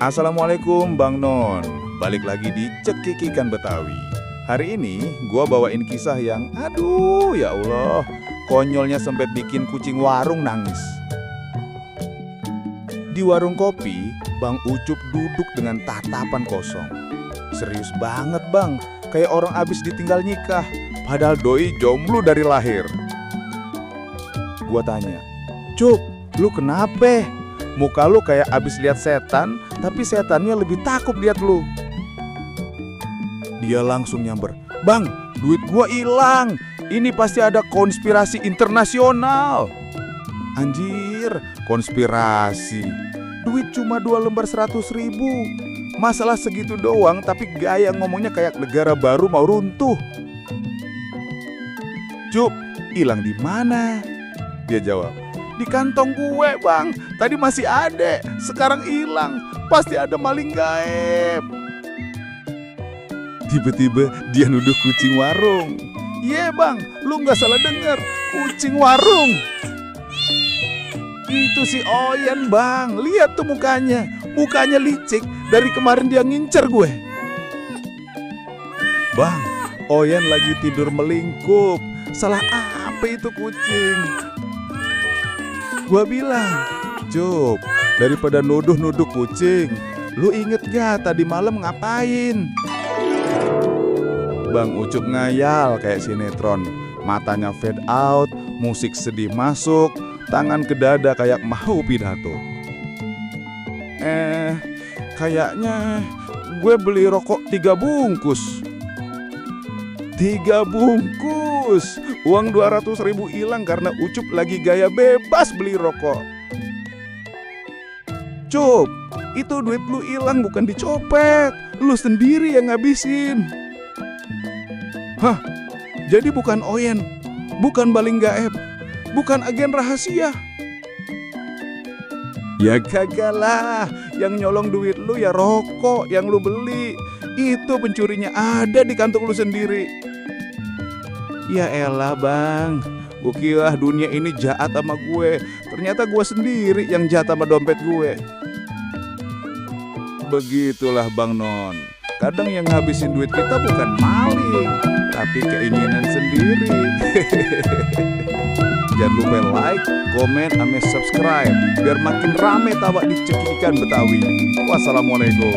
Assalamualaikum Bang Non. Balik lagi di Cekikikan Betawi. Hari ini gua bawain kisah yang aduh ya Allah, konyolnya sampai bikin kucing warung nangis. Di warung kopi, Bang Ucup duduk dengan tatapan kosong. Serius banget Bang, kayak orang abis ditinggal nikah. Padahal doi jomblo dari lahir. Gua tanya, "Cup, lu kenapa? Muka lu kayak abis lihat setan, tapi setannya lebih takut lihat lu." Dia langsung nyamber, "Bang, duit gua hilang. Ini pasti ada konspirasi internasional." Anjir, konspirasi. Duit cuma 2 lembar 100.000. Masalah segitu doang, tapi gaya ngomongnya kayak negara baru mau runtuh. "Cup, hilang di mana?" Dia jawab, "Di kantong gue Bang, tadi masih ada, sekarang hilang, pasti ada maling gaib." Tiba-tiba dia nuduh kucing warung. "Iya Bang, lu gak salah denger, kucing warung. Itu si Oyen Bang, lihat tuh mukanya licik, dari kemarin dia ngincer gue." "Bang, Oyen lagi tidur melingkup, salah apa itu kucing?" Gua bilang, "Cup, daripada nuduh-nuduh kucing, lu inget gak tadi malam ngapain?" Bang Ucup ngayal kayak sinetron. Matanya fade out, musik sedih masuk, tangan ke dada kayak mau pidato. Kayaknya gue beli rokok 3 bungkus." 3 bungkus? Uang 200.000 hilang karena Ucup lagi gaya bebas beli rokok. "Cup, itu duit lu hilang bukan dicopet, lu sendiri yang ngabisin." "Hah? Jadi bukan Oyen, bukan maling gaib, bukan agen rahasia?" "Ya kagak lah, yang nyolong duit lu ya rokok yang lu beli. Itu pencurinya ada di kantong lu sendiri." "Ya elah Bang, gue kira dunia ini jahat sama gue, ternyata gue sendiri yang jahat sama dompet gue." Begitulah Bang Non, kadang yang ngabisin duit kita bukan maling, tapi keinginan sendiri. Jangan lupa like, komen, sama subscribe biar makin rame tawa di Cekikikan Betawi. Wassalamualaikum.